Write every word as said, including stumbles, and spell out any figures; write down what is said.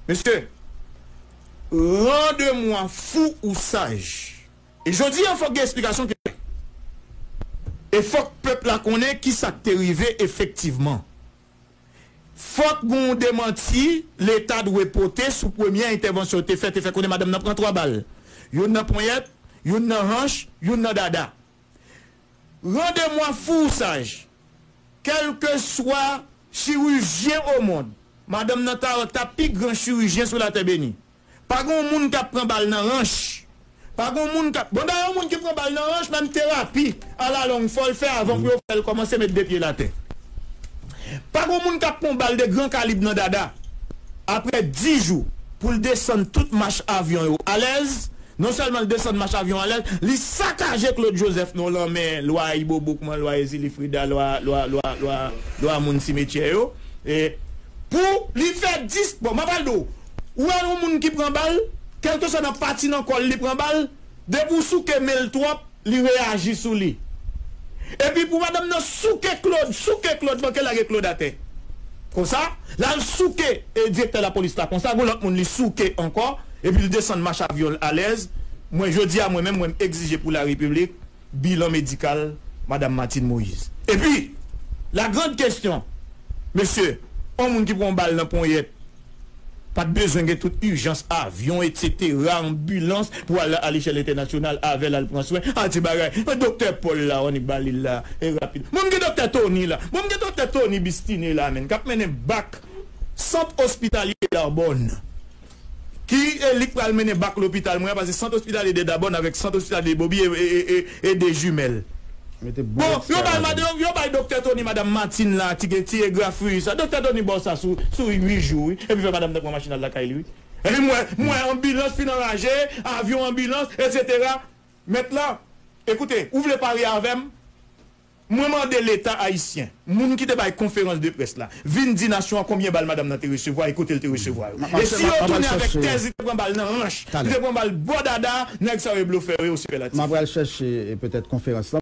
Mesye, randemwa fou ou saj. E jodi a, fòk gen esplikasyon ki klè. E fòk pèp la konnen ki sa k te rive efektivman. Fòk gen yon demanti Leta dwe pote sou premye entèvansyon yo te fè, te fè konnen madanm nan pran twa bal. Youn nan ponyèt, youn nan hanch, youn nan dada. Randemwa fou ou saj. Kèlkeswa chirijyen o mond, madanm nan ta, ta pi gran chirijyen sou latè beni. Pa gen yon moun k ap pran bal nan ranch. Pa gen yon moun k ap, bon, dayè, yon moun ki pran bal nan ranch, menm terapi alalong, fò l fè avan pou yo fè l kòmanse met de pye l atè. Pa gen yon moun k ap pran bal de gran kalib nan dada. Apre dis jou, pou l desann tout mach avyon yo alèz, non sèlman l desann mach avyon alèz, li sakaje Claude Joseph non lanmè lwa Ibobo, kòman lwa Ezili Frida, lwa, lwa, lwa, lwa, lwa moun simetyè yo. E pou li fè dis, bon, m ap al di w, ou wè yon moun ki pran bal, kèlkeswa nan pati nan kò l li pran bal, depi w souke men l twòp, li reyaji sou li. Epi pou madanm nan souke Claude, souke Claude, manke lage Claude atè. Konsa, l al souke, e, direktè lapolis la konsa, gon lòt moun li souke ankò, epi l desann mach avyon l alèz. Mwen, jodi a, mwen menm, mwen, m egzije pou larepiblik bilan medikal madanm Martine Moïse. Epi, la grande question, mesye, yon moun ki pran yon bal nan ponyèt, pa t bezwen gen tout ijans, avyon, etsetera, anbilans pou al a lechèl entènasyonal avè l al pran swen. A ti bagay, doktè Paul la, annik ba li l la, e rapid. Bon, m gen doktè Tony la. Bon, m gen doktè Tony Bistiné la, menm, k ap mennen bak Sant Ospitalye Dabòn. Ki, e, li k pral mennen bak lopital mwen an, paske Sant Ospitalye de Dabòn avèk Sant Ospitalye de Bobi e, e, e, e, e de jimèl. Bon, yo bay madanm, yo bay doktè Tony, madanm Martine la, ti, ti egrafri sa. Doktè Tony ba w sa sou, sou uit jou, wi. Epi fè madanm nan pran machin al lakay li, wi. Epi m wè, m wè anbilans fin anraje, avyon anbilans, etsetera. Mèt la, ekoute, ou vle parye avè m? Mwen mande Leta ayisyen, moun ki te bay konferans de près la, vin di nasyon an konbyen bal madanm nan te resevwa e kote l te resevwa yo. E si yo tounen avèk tèz li te pran bal nan ranch, li te pran bal bò dada, nèg sa yo e blofè yo, yo sipèlatif. M ap al chèche, e, petèt konferans lan.